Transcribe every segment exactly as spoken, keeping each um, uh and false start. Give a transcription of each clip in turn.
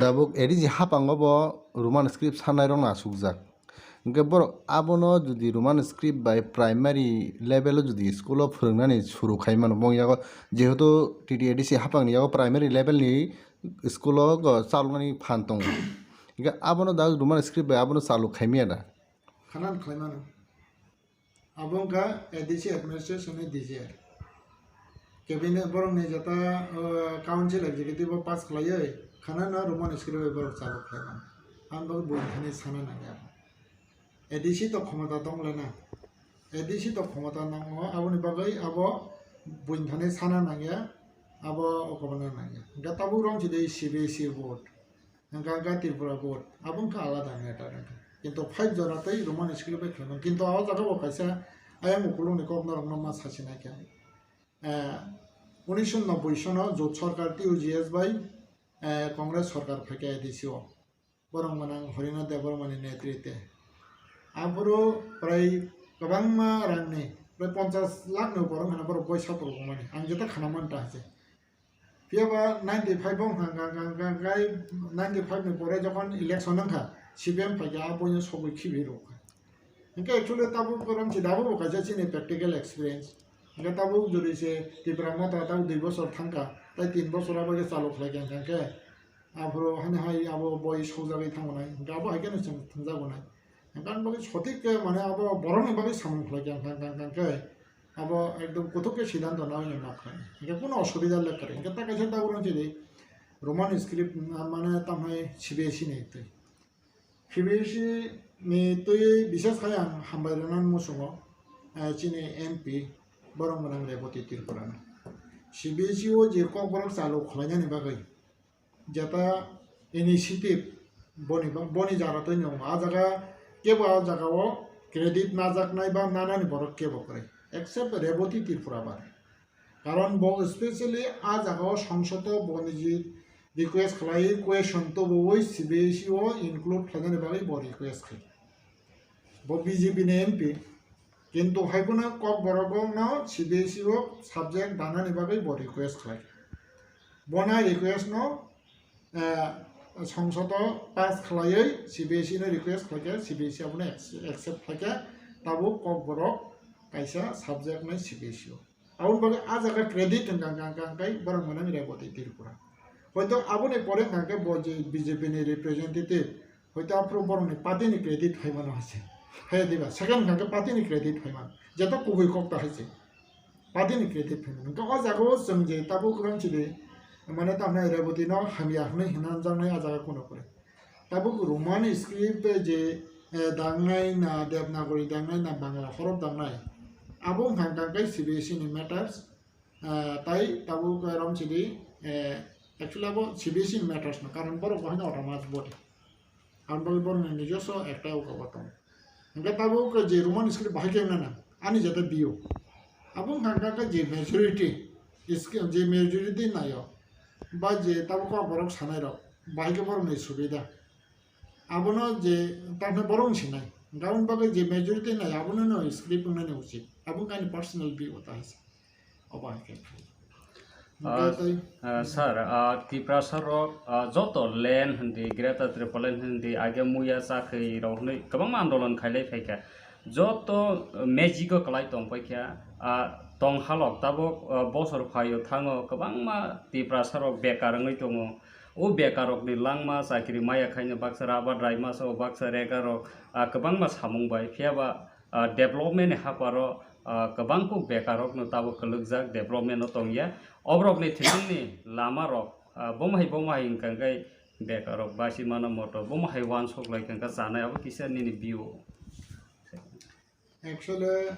Tabuk A D C haphango bo Roman script sanai rokno asukjak. Hwnkhe borok abono jodi Roman script bai primary level o jodi school o phwrwngnani suru khai mano, bong yago jehetu T T A D C haphangni yago primary level ni school o go chaloknani phan tongo. Hwnkhe abono da Roman script bai abono chalok khai maya da? Khanan khlai mano. Abo wngkha A D C administration ni desire. Cabinet borokni jeta, o, council executive o pass khlaiwi khanano Roman script bai borok chalok khlai mano. Ang bagwi buini thani sana nangya. A D C to khomota tong lena. A D C to khomota nango, aboni bagwi abo buini thani sana nangya, abo okomana nangya. Hwnkhe tabuk romsi de C B S E board. Hwnkha hwnkha Tripura board, abo wngkha alada matter wngkha. Kintu five jora tei Roman script bai khlaimani. Kintu o jaga bo kaisa ayang ukulungni kok norokno ma sachinaikha. Eh, unisho nobboi sono Jot Sarkar T U G S bai, eh, Congress sarkar phaikha A D C o. Borok mwnang Harinath Debbarmani netrite. Aphuru prai kwbangma rangni, prai ponchas lakh ni upor wngkha borok boi support rwmani. Ang jeta khana manta hai se. Phiya ba ninety five o hwnkha, hwnkha, hwnkha, hwnkha, ninety five ni pore jokhon election wngkha, C P M phaikha, a boino sogwi khibi rwkha. Hwnkhe actually tabuk kwrwng se dabo bo kaisa chini practical experience. Hwnkhe tabuk jodi se Tipra Motha tabuk dui bochor thangkha, tai tin bochor abo khe chalok khlaikha hwnkha khe, aphuru hani hai abo boi sokjagwi thangnai, hwnkhe abo hai kheno chwng thwngjago nai. Hwnkhe ani bagwi sothik khe mane abo borokni bagwi samung khlaikha hwnkha, hwnkha, hwnkha khe, abo ekdom kuthuk khe siddhanto naui no ma khlai. Hwnkhe kuno osubida le kwrwi. Hwnkhe ta kaisa tabuk rang chini Roman script, ah, mane tamhai C B S E ni twi. C B S E ni twi bisas khai ang hambai rwna muchungo, ah, chini M P borok mwnang Reboti Tripura no. C B S E o je kokborok chalu khlainani bagwi jeta initiative boni ba-, boni jara twi nw, a jaga kebo a jaga o credit najaknai ba nanani borok kebo kwrwi, except Reboti Tripura bar. Karon bo specially a jaga o songsoto boni je request khlai, question tubuwi C B S E o include khlainani bagwi bo request khai. Bo B J P ni M P, kintu hai phano kokborok no C B S E o subject danani bagwi bo request khlai. Bona request no, eh, songsoto pass khlaiwi C B S E no request khlaikha, C B S E abono ac-, accept khlaikha, tabuk kokborok kaisa subject nai C B S E o. Aboni bagwi a jaga credit hwnkha hwnkha hwnkha hwnkhe borok mwnang Reboti Tripura. Hoito aboni pore hwnkha khe bo je B J P ni representative, hoito aphuru borokni party ni credit phaimano hai se. Hai diba, second hwnkha khe party ni credit phaimano. Jeto kubui kok ta hai se. Party ni credit phaimano. Hwnkhe o jaga o chwng je tabuk rang chidi, mane tamni Reboti no hamya hwnwi hwnna jaknai a jaga kuno kore. Tabuk Roman script je, eh, dangnai na Devanagari dangnai na Bangla horof dangnai, abo wngkha hwnkha khe C B S E ni matters, eh, tai tabuk romchidi, eh, actually abo C B S E ni matters no, karon borok bo haino autonomous body. Aboni bagwi borokni nijoswo ekta uka bo tongo. Hwnkhe tabuk je Roman script bahai khe wngna nang, ani jeta B O. Abo wngkha hwnkha khe je majority, sk-, je majority naio, ba je tabuk kokborok sanairok, bahai khe borokni subida. Abono je tamni borok wng sinai. Hwnkhe aboni bagwi je majority naio, abono no script wngnani uchit. Abo wngkha ani personal view ta hai se. Obo hai khe. Ah, Hwnkhe tei ah, sir, ah, Tiprasa rok, ah, joto land hindi, Greater Tipraland hindi, age muya chakhwi rok hwnwi kwbangma andolon khailai phaikha. Joto, ah, magic o kwlai tongpaikha. Ah, tonghalok tabuk, ah, bosor phaio thango kwbangma Tiprasa rok bekar wngwi tongo. O bekar rokni langma chakri maya khaino baksa rubber dry masa o baksa rega rok, ah, kwbangma samung bai. Phiya ba, ah, development ni haparo, ah, kwbang kuk bekarokno tabuk kwlwkjak development o tongya. Oborokni thwimani lamarok, ah, bomo hai bomo hai wngkha khe bekarok basi mano moto bomo hai uansuk lai kha chanai abo kisa nini view. Actually,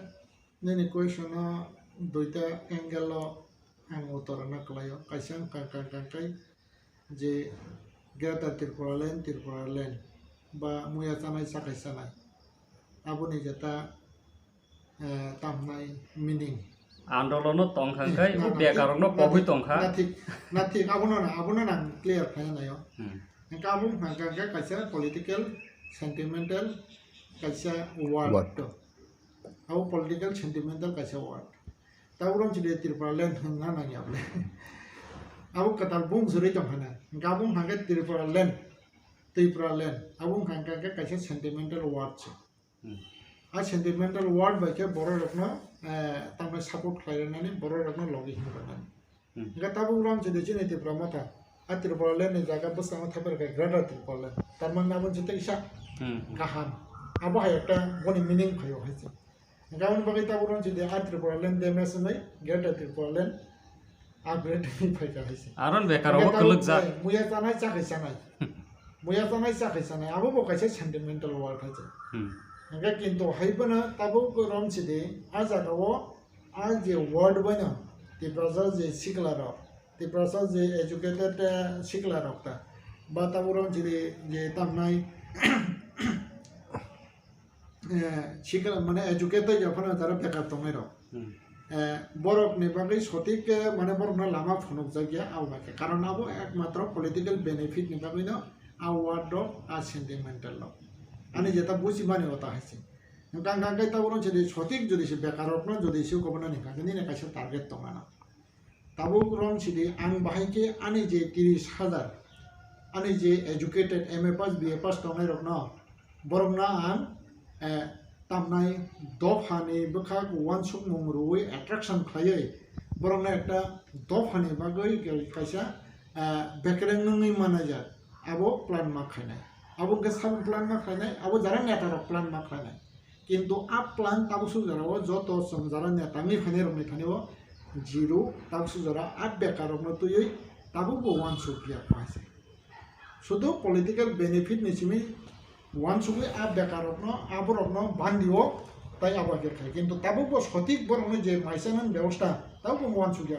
nini question o duita angle o ang uttor rwna kwlaio. Kaisa wngkha, wngkha, wngkha khe je Greater Tripura Land, Tripura Land ba muya chanai chakhai chanai, aboni jeta, eh, tamhnai meaning. Andolono tongkha khe, na, o na, bekarokno thik, na, pogwi thik, tongkha. Na thik, na thik, abono na, abono na ang clear khaina naio. Hmm. Hwnkhe abo wngkha khe kaisa political, sentimental, kaisa word. Word. Abo political, sentimental kaisa word. Tabuk romchidi Tripura Land hwnna nangya bole. Abo kwtal bung jwrwi tong hana. Hwnkhe abo wngkha khe Tripura land, Tripura land. Abo wngkha khe kaisa sentimental word se. Hmm. A sentimental word bai khe borok rokno, eh, tamni support khlai rwnani, borok rokno logi him rwnani. Hmm. Hwnkhe tabuk rom chini chini Tipra Motha. A Tripura land ni jaga bwskango thapar khe Greater Tripura land. Tar mane abo se teisa Hmm. kaham. Abo hai ekta boni meaning phaio hai se. Hwnkhe aboni bagwi tabuk rom chini a Tripura land damage wngwi Greater Tripura land upgrade wngwi phaikha hai se. Aron bekar Hwnkhe obo tabuk kwlwkjak. Muya chanai chakhai chanai. Muya chanai chakhai chanai. Abo bo kaisa sentimental word hai se. Hmm. Hwnkhe kintu hai phano tabuk rom chini a jaga o a je word bai no Tiprasa je sikla rok, Tiprasa je educated, eh, sikla rok ta, ba tabuk rok jili je tamnai, eh, sikla mane educated ya phano jara bekar tongnai rok. Hmm. Eh, borok ni bagwi sotik, eh, mane borok no lama phunuk jak ya, abo bai khe. Karon abo ekmatro political benefit ni bagwi no a word rok, a sentimental rok. Ani jeta buji mani o ta hai se. Hwnkhe hwnkhe tabuk rok jili sotik jodi se bekar rok no jodi se gobonani hwnkhe nini kaisa target tong ano. Tabuk rom sidi ang bahai khe ani je tiris hajar, ani je educated M A pass, B A pass tongnai rokno, borokno ang, eh, tamnai dophani bwkhak uansukmung rwui attraction khlaiwi, borokno ekta dophani bagwi kaisa, eh, bekereng wngwi manajak, abo plan ma khlainai. Abo hwnkhe saboni plan ma khlainai, abo jara neta rok plan ma khlainai. Kintu a plan tabuk suk jora o joto chwng jara neta wngwi phainai rokni thani o zero, tabuk suk jora a bekar rokno twiwi tabuk bo uansuk ya pha se. Sudu political benefit ni simi uansugwi a bekar rokno, a borokno bandi o tai abo khe khai. Kintu tabuk bo sotik borokno je maisa nang bebosta tabuk bo uansuk ya.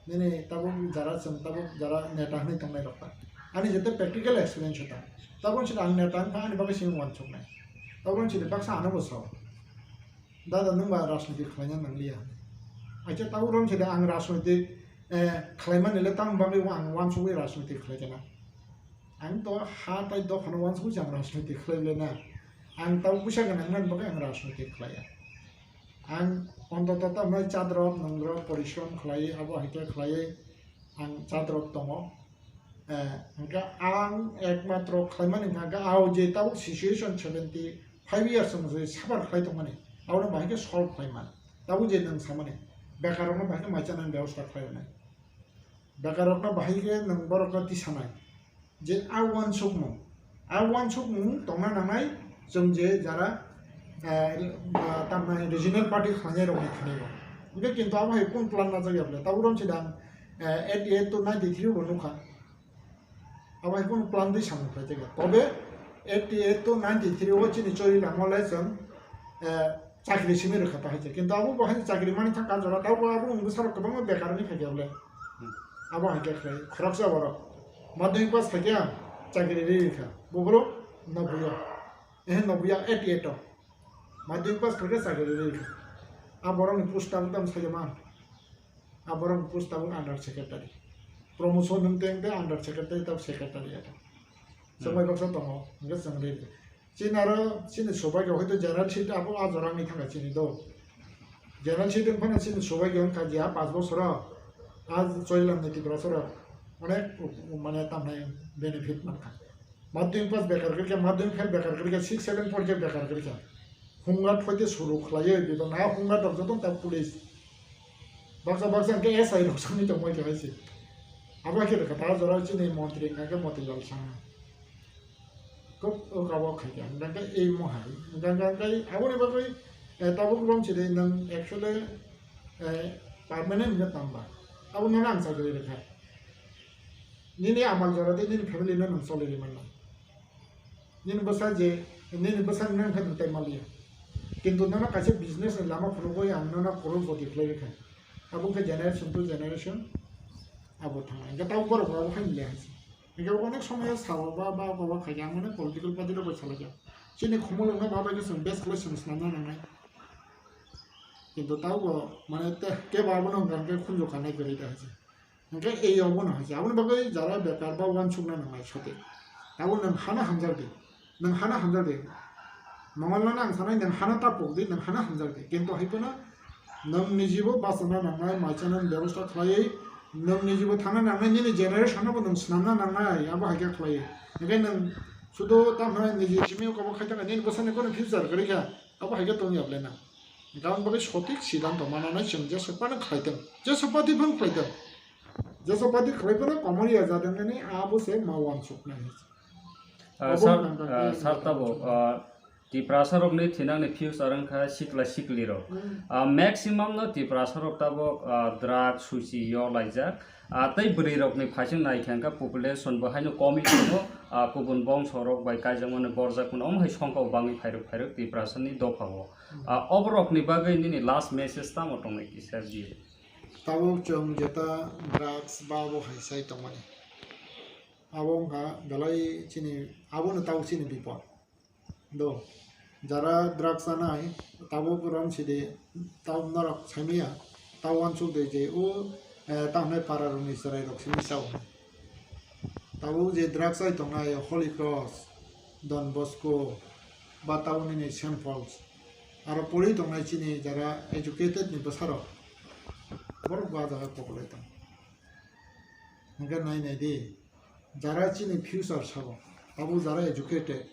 Nini tabuk jara chwng tabuk jara neta hinwi tongnai rok ta. Ani jete practical experience ta. Tabuk chwng ang neta wngkha ani bagwi chwng uansuknai. Tabuk chwng baksa ano bo sao. Dada nwng ba rajniti khlaina nangliya. Acha tabuk rom chwng ang rajniti, eh, khlaimani le tang bagwi ang uansugwi rajniti khlai kena. Ang to ha tai dophano uansugwi ang rajniti khlai le na. Ang tabuk puisa gwnang nani bagwi ang rajniti khlaiya. Ang ontoto tamno chadrop nongrop porishrom khlaiwi abo hai khe khlaiwi ang chadrop tongo. Eh, hwnkhe ang ekmatro khlaimani hwnkha khe, ah, o je tabuk situation seventy five years wng je suffer khlai tongmani, abono bahai khe solve khlai man. Tabuk je nwng samani, bekarokno bahai khe mai chanani bebosta khlai rwnai. Bekarokno bahai khe nwng borokno tisanai. Je a uansukmung, a uansukmung tongna nangnai chwng je jara, eh, ba tamnai regional party khlainai rokni thani bo. Hwnkhe kintu abo hai kunu plan najak ya bwle? Tabuk rom sidang, eh, eighty eight to ninety three bo nukha. Abo hai kunu plan twi samung khlai tongya. Tobe eighty eight to ninety three o chini chori lama le chwng, eh, chakri simi rwkha ta hai se. Kintu abo bo hai chakri mani thang ka jora, tabuk abo wngwi sarok kwbangma bekar wngwi phaikha bole. Hmm. Abo hai khe khlai khoroksa borok madhyamik pass khaikhe ang chakri ri rikha. Bo borok nobuya. Eh, nobuya eighty eight o. Madhyamik pass khaikhe chakri ri rikha. A borokni post tabuk tamo sai man. A borok post tabuk under secretary. Promotion wng teng tei under secretary tab secretary ata. Hmm. Chwng bai baksa tongo, hwnkhe chwng ri. Chini aro chini sobai rok hoito general seat abo a jora wngwi thangkha chini do. General seat wng phano chini sobai rok wngkha je a panch bosoro a Choilamni Tiprasa rok onek mane tamnai benefit mankha. Madhyamik pass bekar kwrwikha, madhyamik fail bekar kwrwikha, six seven porikha bekar kwrwikha. Hungra thoite suru khlaiwi bebak na hungra rok joto ta police. Baksa baksa hwnkhe S I rok songwi tongmai khe hai se. Abo khe rwkha ta jora chini montri hwnkha khe Motilal Sangma. Kok o kabo khaikha hwnkha khe ei mohai. Hwnkha khe aboni bagwi, eh, tabuk rom chide nwng actually, eh, permanent hwnkhe tamba. Abo nono ang chakri rwkha. Nini amal jora tei nini family no nwng choli ri mannai. Nini bwsa je, nini bwsa nwng khe nwng tei maliya. Kintu nono kaisa business ni lama phunugwi ang nono crorepoti khlai rikha. Abo khe generation to generation abo thangnai. Hwnkhe tabuk borok bo abo hai maliya hai se. Hwnkhe onek somoyo sao ba, ba, ba, ba khaikhe ang onek political party rok bai salaikha. Chini khumulwng no ba bai khe chwng best khlai chwng swnamna nangnai. Kintu tabuk bo mane te, kebo abono hwnkha hwnkhe khunju khanai kwrwi da hai se. Hwnkhe ei obono hai se, aboni bagwi jara bekar ba uansukna nangnai sote. Abo nwng hano hamjak di, nwng hano hamjak di. Mongol no ang sanai nwng hano ta pok di, nwng hano hamjak di. Kintu hai phano nwng nijibo bachana nangnai, mai chanani bebosta khlaiwi Nwng nijibo thangna nangnai, nini generation no bo nwng swnamna nangnai, abo hai khe khlai. Hingkhe nwng sudo tamo niji simi kobok khai tongkha, nini bwsani kono future kwrwi kha, abo hai khe tongya bwle na. Hingkhe aboni bagwi sothik siddhanto mananai chwng jesa phano khlai tong, jesa pati phano khlai tong, jesa pati khlai phano komorya jadongnani abo se ma uansuknai. Ah, Obo sir, hwnka hwnkhe ah, sir, nwng tabo, ah, Tiprasa rokni thinangni future wngkha sikla sikli rok. Hmm. Ah, maximum no Tiprasa rok tabok, ah, drug, suichi yo laijak. Ah, tei bwrwi rokni phaising nai khe hwnkha population bo haino komi tongo, ah, kubun bongso rok bai kaijakmani borjak mano. Omo hai songkha o bangwi phairok phairok Tiprasa ni dopha o. Hmm. Ah, oborok ni bagwi nini last message tamo tongnai kisa di. Tabok chwng jeta drugs ba bo hai sai tongmani. Abo wngkha belai chini, abono tabok chini bipod. Do, jara drugs chanai, tabuk rom sidi, tabuk norok saimaya, tabuk uansuk di je o, eh, tamo hwnwi para rokni chwrai rok simi sao. Tabuk je drugs chai tongnai, Holy Cross, Don Bosco, ba tabuk nini Saint Paul's, aro pori tongnai chini jara educated ni bwsarok, borok bo ah jaga pokolai tong. Hingke nai nai di, jara chini future sabo, abo jara educated,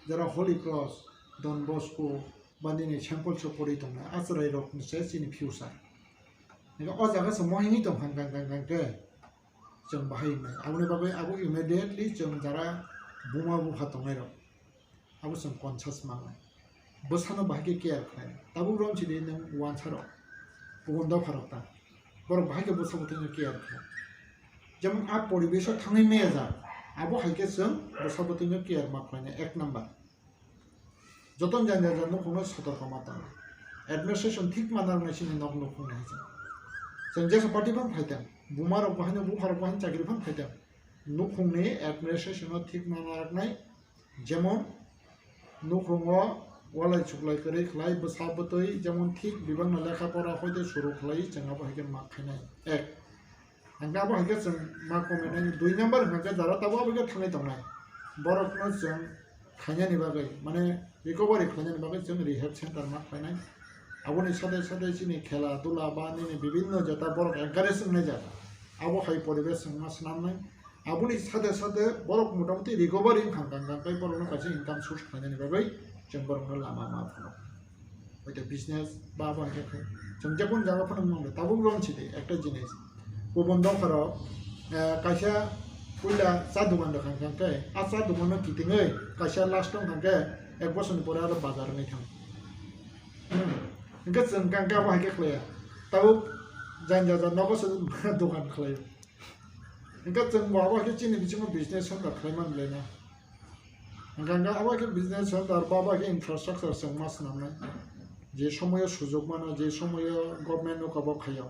jara Holy Cross, Don Bosco, ba nini Saint Paul's o pori tongnai, a chwrai rok ni se chini future. Hingke o jaga se mohini tong kha, kha, kha, kha, khe chwng bahai wngnai. Aboni bagwi abo immediately chwng jara buma bupha tongnai rok. Abo chwng conscious mangnai. Bwsano bahai khe care khlainai. Tabuk romsidi nwng uansarok, kubun dopharok ta. Borok bahai khe bwsa bwtwino care khlai. Jemon a poribeso thangwi maya jak, abo hai khe chwng bwsa bwtwino care ma khlainai, ek number. Joto jani jani nukhungno sotorko ma tongo. Administration thik ma narwknai chini nok nukhungni hai chwng. Chwng jesa party phano phaitang, bumarok bo haino bupharok bo haino chakri phano phaitang. Nukhungni administration no thik ma narwknai, jemon, nukhungo walai chuklai kwrwi khlai, bwsa bwtwi jemon thik bibakno lekha pora hoite suru khlai, chwng abo hai khe ma khainai. Ek, hwnkhe abo hai khe chwng ma komai nai. Dui number hwnkhe jara tabuk abo khe thangwi tongnai, borokno chwng khainani bagwi, mane recovery khlainani bagwi chwng rehab center ma khlainai. Aboni sade sade chini khela dula ba nini bibinno jeta borok encourage wngnai jaga, abo hai poribesh chwng ma swnamnai. Aboni sade sade borok motamuti recovery wngkha, hwnkha hwnkha tei borokno kaisa income source khlainani bagwi chwng borokno lama ma phano. Hoite business ba abo hai khe chwng jekun jaga phano wngmano tabuk romsidi ekta jinis. Kubun dopharok, eh, kaisa puila cha dogan rwkha hwnkha khe, a cha doganno kitingwi kaisa last wngkha khe ek bosorni pore aro bazar wngwi thango. Hmm. Hwnkhe chwng hwnkha khe abo hai khe khlaiya. Tabuk jani jani nogo se dogan khlaio. Hwnkhe chwng bo abo khe chini bisingo business center khlai man belai na. Hwnkhe abo khe business center ba abo khe infrastructure chwng ma swnamnai. Je somoyo sujok mano, je somoyo government no kabo khaio,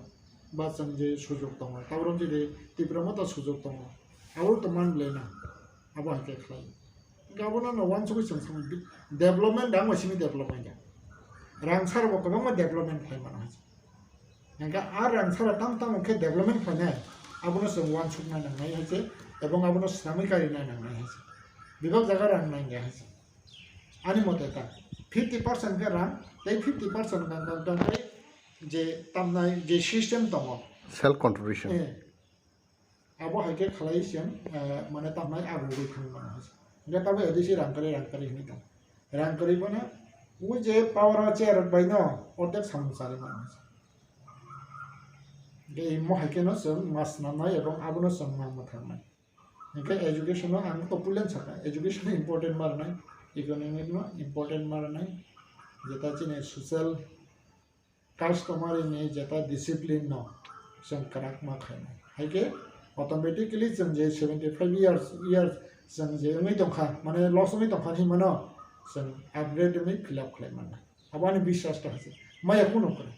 ba chwng je sujok tongo, tabuk jodi Tipra Motha sujok tongo, abo to man belai na, abo hai khe khlai. Hwnkhe abono no uansugwi chwng samung di-, development dang bai simi development ya. Rang sar bo kwbangma development khlai mano hai. Hingkhe a rang sara tamo tamo khe development khlainai, abono chwng uansukna nangnai hai se, ebong abono swnamwi karina nangnai hai se. Bebak jaga rang nangya hai se. Ani mote ta fifty percent khe rang, tei fifty percent kang kang kang tei je tamnai je system tongo. Self contribution. Eh, Abo hai khe khlai se, eh, mane tamnai abo ui thang mano hai se. Hingkhe tabo A D C rang kwrwi, rang kwrwi hinwi tong. Rang kwrwi bono, o je power o chair rok bai no, ordek samung charwi mano hai se. Hingkhe imo hai khe no chwng ma swnamnai ebong abono chwng ma mwthangnai. Hingkhe education no ang to pulen sakha, education no important ma rwnai, economic no important ma rwnai, jeta chini social customary ni jeta discipline no chwng kwrak ma khainai. Hai khe automatically chwng je seventy five years, years chwng je wngwi tongkha, mane loss wngwi tongkha hinmano chwng upgrade wngwi fill up khlai mannai. Abo ani biswas ta hai se. Maya kunu kwrwi.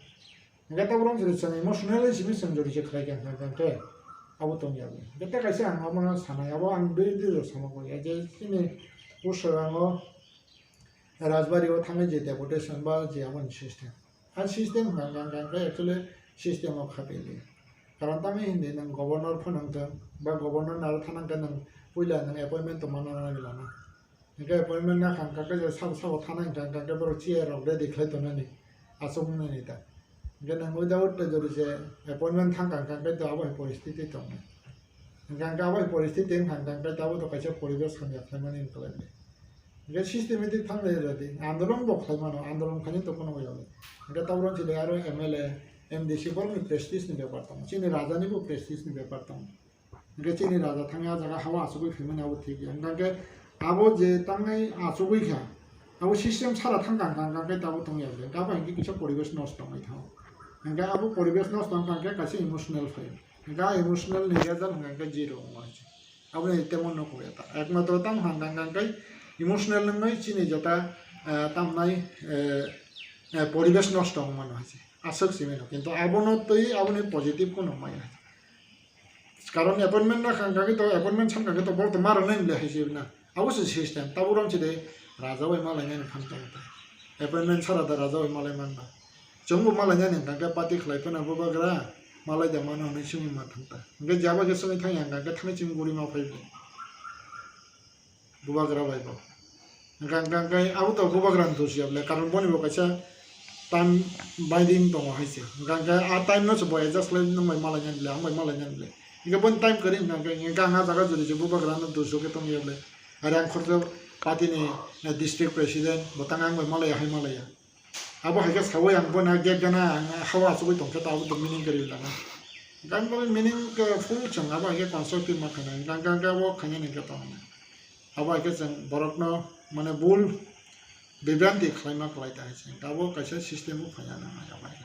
Hingkhe tabuk rok je chwng emotionally simi chwng jodi se khlai kha hwnkha khe abo tongya. Hingkhe tei kaisa ang abono sanai, abo ang bini dui rok sama koi. Je chini Usharango Rajbari o thangwi je deputation ba je aboni system. A system hwnka hwnka hwnka hwnkhe actually system o kha pili. Karon tamni hindi nwng governor phano wngthang ba governor ni aro thana hwnkhe nwng puila nwng appointment tongma nang nai lana. Hwnkhe appointment nakha hwnkha khe je sabo sabo thana hwnkha hwnkha khe borok chair rok ready khlai tongnani. Aswk wngnani ta. Hingke nang without jodi je appointment thang kang kang khe to abo hai poristiti tongo. Hingke hingke abo hai poristiti wng kang kang khe to abo to kaisa poribesh hamya khlaimani wng khlai. Hingke systematic thang lai rodi, andolon bo khlai mano, andolon khaini to kono wngya le. Hingke taboro chile aro M L A, M D C borokni prestige ni bepar tongo, chini raja ni bo prestige ni bepar tongo. Hingke chini raja thangwi ah jaga hao achugwi phaimani abo thik ya. Hingke abo je tangnai achugwi kha, abo system sara thang kang kang kang khe tabuk tong ya bwle. Hingke abo hingke kisa poribesh nosto wngwi thango. Hingke abo poribesh nosto wng kang khe kaisa emotional phai. Hingke ah emotional ni result hingke zero wngo hai se. Abo ni temon no kok ya ta. Ekmatro tamo hang kang kang khe emotional wngwi chini jeta, eh, tamnai, eh, eh, poribesh nosto wng mano hai se. Aswk simi no. Kintu abono twi aboni positive kono maya. Karon appointment na kang kagwi to, appointment san kagwi to, borok to ma rwnai le hai se na. Abo se system, tabo rom se de raja bai malai nani khan tong ta. Appointment sara da raja bai malai man ba. Chwng bo malai nani kang khe party khlai phano bubagra malai da mano hwnwi swngwi ma thang ta. Hingke jaba je swngwi thang yang kang khe thangwi chwng guri ma phai bo. Bubagra bai bo. Hingka hingka hingka abo to bubagra ni doshi ya bwle, karon boni bo kaisa time biding tongo hai se. Hingka hingka a time no se bo adjust khlai nung bai malai nani bwle, ang bai malai nani bwle. Hingke boni time kwrwi hingka hingka hingka ang a jaga jodi se bubagra no doshi khe tong ya bwle. Are ang khoroksa party ni, eh, district president, bo tang ang bai malai ya hai malai ya. Abo hai khe sawi ang bono gate gana ang hao achugwi tong khe to abo to meaning kwrwi lama. Hingke ang bo meaning khe full chwng abo hai khe constructive ma khainai. Hingke ang khe abo khainani hingke tong. Abo hai khe chwng borokno mane bul bibranti khlaima kwlai ta hai se. Hingke abo kaisa system o phaiya nang abo hai khe.